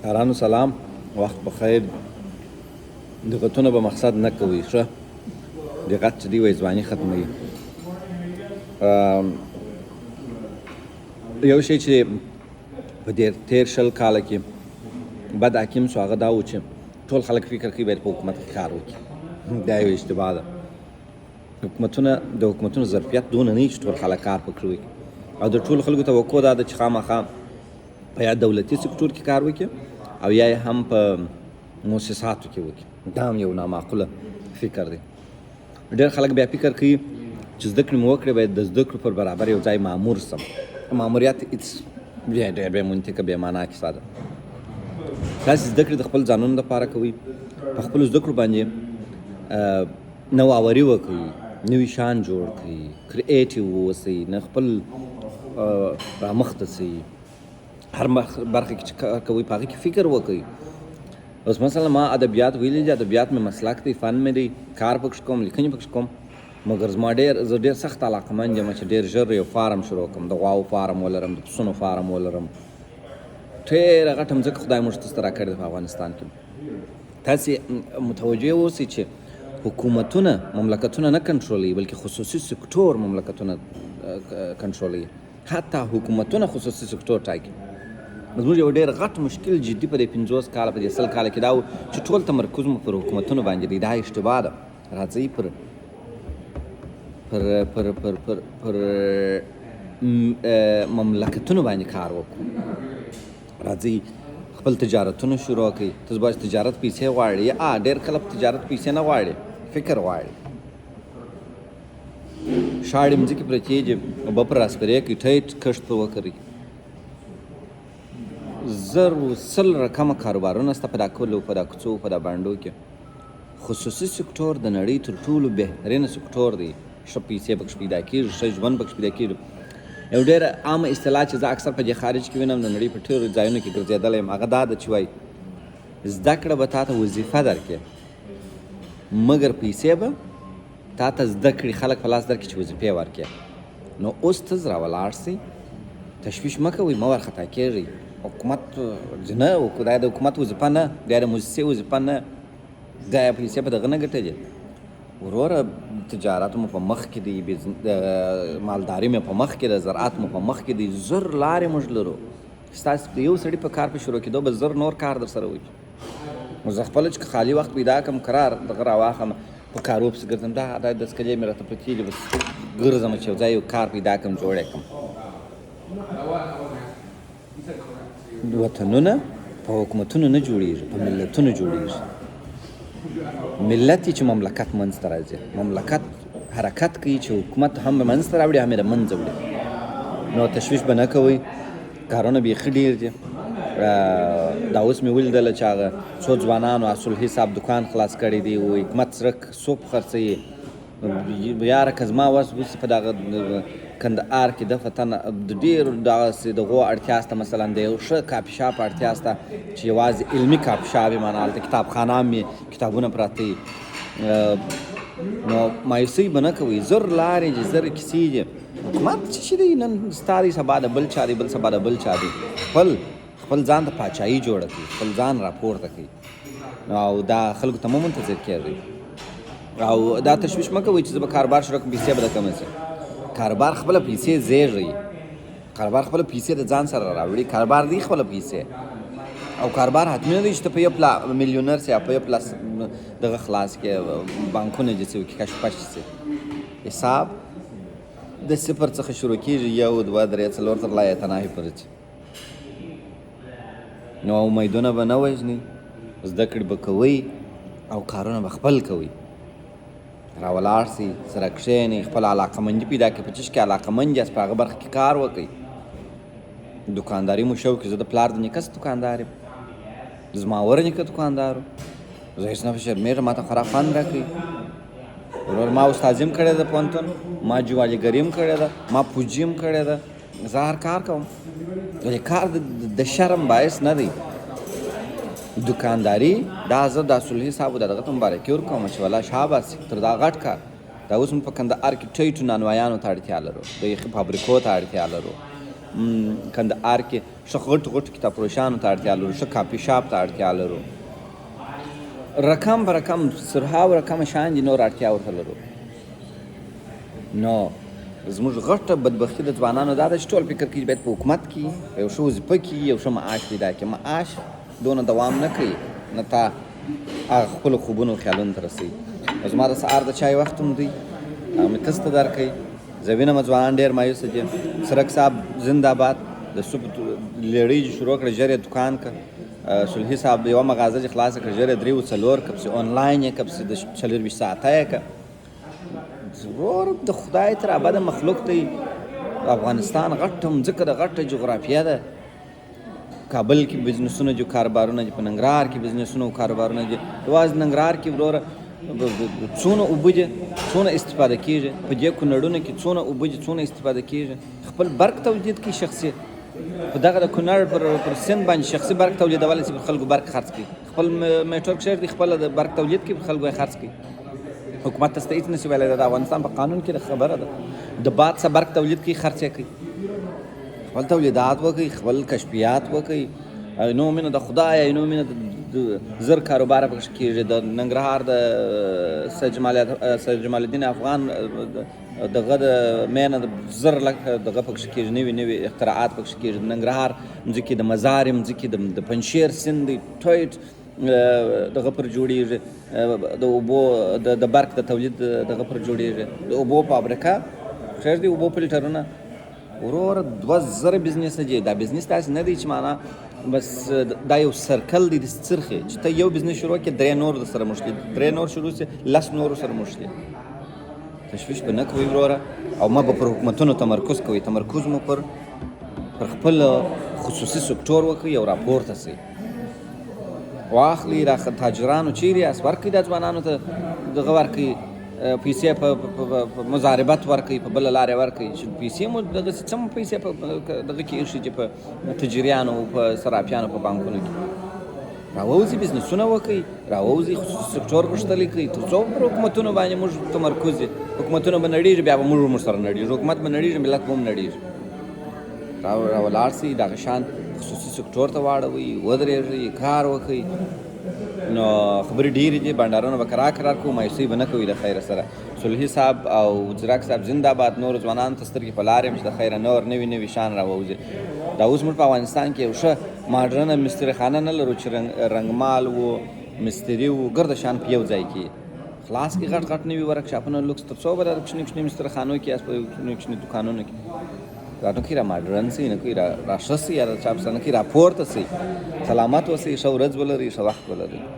یارانو سلام، وخت په خیر. دقتونه به مقصد نه کوي، ښه دقت چې دی وایي ځواني ختموي. یو شی چې په دې تېر 20 کاله کې بد حاکم سو، هغه دا و چې ټول خلک فکر کوي باید په حکومت کې کار وکړي. دا یو اشتباه ده. حکومتونه د حکومتونو ظرفیت دونه نه چې ټول خلک کار پکې وکړي، او د ټولو خلکو توقع دا ده چې خامخا په یا دولتي سکتور کې کار وکړي او یا هم په موسساتو کې وکړي. دا هم یو نامعقوله فکر دی. ډېر خلک بیا فکر کوي چې زده کړې مو وکړې، باید د زده کړو پر برابر یو ځای مامور سم. ماموریت هېڅ بیا ډېر بې منطقه بې معنا کیسه ده. تاسې زده کړې د خپل ځانونو لپاره کوئ، په خپلو زده کړو باندې نوآوري وکړئ، نوي شیان جوړ کړئ، creative واوسئ، نه خپل رامخته سئ. هر برخه کې چې کار کوئ په هغه کې فکر وکړئ. اوس مثلا ما ادبیات ویلي دي، ادبیات مې مسلک دی، فن مې دی، کار پکښې کوم، لیکنې پکښې کوم، مګر زما ډېر زه ډېر سخت علاقمند یم چې ډېر ژر یو فارم شروع کړم، د غواو فارم ولرم، د پسونو فارم ولرم. ډېره غټه مځکه خدای موږ ته راکړې ده په افغانستان کې. تاسې متوجه اوسئ چې حکومتونه مملکتونه نه کنټرولوي، بلکې خصوصي سکتور مملکتونه کنټرولوي. حتی حکومتونه خصوصي سکتور ټاکي. زموږ یو ډېر غټ مشکل جدي په دې 50 کاله، په دې 20 کاله کې دا و چې ټول تمرکز مو پر حکومتونو باندې دی. دا اشتباه ده. راځئ پر پر پر پر پر پر مملکتونو باندې کار وکړو. راځئ خپل تجارتونه شروع کړئ. ته زما تجارت پیسې غواړي، ډېر کله په تجارت پیسې نه غواړي، فکر غواړي. شاړې مځکې پرتې دي، اوبه پر راسپرې کړئ، ټیټ کښت پر وکرئ. 1100 رقمه کاروبارونه شته په دا کلو، په دا کوڅو، په دا بانډو کې. خصوصي سکتور د نړۍ تر ټولو بهترینه سکتور دی. ښه پیسې پکښې پیدا کېږي، ښه ژوند پکښې پیدا کېږي. یو ډېره عامه اصطلاح چې زه اکثر په دې خارج کې وینم، د نړۍ په ټولو ځایونو کې ګرځېدلی یم، هغه دا ده چې وایي زده کړه به تا ته وظیفه درکړي، مګر پیسې به تا ته زده کړي خلک په لاس درکړي چې وظیفې ورکړي. نو اوس ته راولاړ سئ، تشویش مه کوئ، مه وارخطا کېږئ. حکومت نه، دا د حکومت وظیفه نه، دا د موسسې وظیفه نه، دا پیسې په دغه نه ګټلې. وروره تجارت مو په مخ کې دی، مالداري مو په مخ کې ده، زراعت مو په مخ کې دی، 1000 لارې موږ لرو. ستاسو د یو سړي په کار په شروع کېدو به 1000 نور کار در سره وکړي. نو زه خپله چې خالي وخت پیدا کړم، قرار دغه راواخلم، په کارو پسې ګرځم. دا دا دستکلې مې راته پرتې دي، بس ګرځم چې یو ځای یو کار پیدا کړم، جوړ یې کړم. وطنونه په حکومتونو نه جوړیږي، په ملتونو جوړیږي. ملت چې مملکت منځته راځي، مملکت حرکت کوي چې حکومت هم منځته راوړي، هم یې له منځه وړي. نو تشویش به نه کوئ، کارونه بیخي ډېر دي. دا اوس مې ولیدله چې هغه څو ځوانانو اصل حساب دکان خلاص کړی دی او حکمت څرک سوپ خرڅوي. یاره که زما وس وسي په دغه کندهار کې دفتن د ډېرو دغسې دغو اړتیا سته. مثلا د یو ښه کافي شاپ اړتیا سته چې یوازې علمي کافي شاپ وي، معنا هلته کتابخانه هم وي، کتابونه پراته وي. نو مایوسۍ به نه کوئ، 1000 لارې دي، 1000 کیسې دي. حکومت څه شي دی، نن ستا دی، سبا د بل چا دی، بل سبا د بل چا دی. خپل خپل ځان ته پاچاهي جوړه کړئ، خپل ځان راپورته کړئ، او دا خلکو ته مه منتظر کېږئ. او دا تشویش مه کوئ چې زه به کاروبار شروع کړم پیسې به د کومه سي. کاروبار خپله پیسې زېږوي، کاروبار خپله پیسې د ځان سره راوړي، کاروبار دی خپله پیسې. او کاروبار حتمي نه دی چې ته په یو پلا میلیونر سې او په یو پلا دغه خلاص کړې، بانکونه دې څه وکړي، کش پش سي. حساب د صفر څخه شروع کېږي، 1 2 3 4 تر لا یتناهي پورې ځي. نو امیدونه به نه وژنئ، زده کړې به کوئ او کارونه به خپل کوئ. راولاړ سئ، سره کښېنئ، خپله علاقمندي پیدا کړئ، په څه شي کې علاقمند یاست په هغه برخه کې کار وکړئ. دکانداري مو شوق، زه د پلار د نیکه څخه دکاندار یم، زما ور نیکه دکاندار و، زه هېڅ نه شرمېږم، ما ته خورا خوند راکوي. ورور ما استادي هم کړې ده پوهنتون، ما جوالګري هم کړې ده، ما پوجي هم کړې ده، زه هر کار کوم. ولې کار د شرم باعث نه دی. دکانداري دا زه د صلحي صاحب دغه ته مبارکي ورکوم چې والله شاباس تر دا غټ کار. دا اوس موږ په کندهار کې ټیټو نانوایانو ته اړتیا لرو، د یخي فابریکو ته اړتیا لرو، کندهار کې ښه غټو غټو کتاب فروشانو ته اړتیا لرو، ښه کافي شاپ ته اړتیا لرو، رقم په رقم سرهاو رقم شیان دي، نور اړتیا ورته لرو. نو زموږ غټه بدبختي د ځوانانو دا ده چې ټول فکر کوي چې باید په حکومت کې یو ښه وظیفه کې یو ښه معاش پیدا کړي. معاش دونه دوام نه کوي، نه تا هغه خپلو خوبونو خیالونو ته رسوي. نو زما د سهار د چای وخت هم دی، هغه مې تاسو ته درکوي. زه وینم ځوانان ډېر مایوسه دي. څرک صاحب زنده باد، د سوپ لیړۍ چې شروع کړه ژر یې دوکان که. صلحي صاحب یوه مغازه چې خلاصه کړه ژر یې درې و څلور که پسې آنلاین یې که پسې د 24 ساعته یې که. ورور د خدای تر ابده مخلوق دی. افغانستان غټه مځکه ده، غټه جغرافیه ده. کابل کې بزنسونه دي، کاروبارونه دي، په ننګرهار کې بزنسونه او کاروبارونه دي. یوازې ننګرهار کې وروره څونه اوبه دي، څونه استفاده کېږي، په دې کونړونو کې څونه اوبه دي، څونه استفاده کېږي. خپل برق تولید کوي شخصي، په دغه د کونړ پر سیند باندې شخصي برق تولیدولی شي، پر خلکو برق خرڅ کوي. خپل میټر کښېږدي، خپله د برق تولید کوي، پر خلکو یې خرڅ کوي. حکومت ته هېڅ نشي ویلی، دا د افغانستان په قانون کې خبره ده. د باد څخه برق تولید کوي، خرڅ یې کوي. خپل تولیدات وکړي، خپل کشفیات وکړي. نو مینه د خدای، نو مینه د زر کاروبار پکښې کېږي. د ننګرهار د سید جمال الدین افغان دغه د مینه د زر لک دغه پکښې کېږي، نوي نوي اختراعات پکښې کېږي. د ننګرهار مځکې، د مزار مځکې، د پنجشیر سیند دی ټویټ دغه پر جوړېږي، د اوبو د برق د تولید دغه پر جوړېږي، د اوبو فابریکه کښېږدي، اوبو فلټرونه. وروره 2000 بزنس دی. دا بزنس داسې نه دی چې معنا بس دا یو سرکل دی د څرخې چې ته یو بزنس شروع کړې درې نور در سره مښلي، درې نور شروع شي لس نور سره مښلي. تشویش به نه کوئ وروره، او مه به پر حکومتونو تمرکز کوئ. تمرکز مو پر خپل خصوصي سکتور وکړئ او راپورته شئ. واخلي را تاجرانو چیرې یاست، ورکړئ دا ځوانانو ته دغه ورکړئ پیسې، په مضاربت ورکړئ، په بله لارې ورکړئ چې پیسې مو دغسې څه مو پیسې په دغه کې ایښي چې په تجریانو، په صرافیانو، په بانکونو کې. راووځي بزنسونه وکړئ، راووځي خصوصي سکتور غښتلی کړئ، تر څو پر حکومتونو باندې موږ تمرکز یې. حکومتونه به نړېږي، بیا به موږ سره نړېږي، حکومت به نړېږي، ملت به هم نړېږي. راولاړ شئ، دغه شان خصوصي سکتور ته واړوئ، ودرېږئ، کار وکړئ. نو خبرې ډېرې دي، بنډارونه به کرار کرار کوو، مایوسۍ به نه کوئ له خیره سره. صلحي صاحب او ځیرک صاحب زنده باد. نورو ځوانانو ته سترګې په لار یم چې د خیره نور نوي نوي شان راووځي. دا اوس موږ په افغانستان کې یو ښه ماډرنه مستري خانه نه لرو چې رنګمال و، مستري و، ګرده شان په یو ځای کې خلاص کې غټ غټ نوي ورکشاپونه لوکس. تر څو به دا کوچني کوچني مستري خانو کې یاست، په کوچني کوچني دوکانونو کې را نه کوي، را ماډرن سئ، نه کوي را ښه سئ، یا د چا په سره نه کوي، راپورته سئ. سلامت اوسئ، ښه ورځ ولرئ، ښه وخت ولرئ.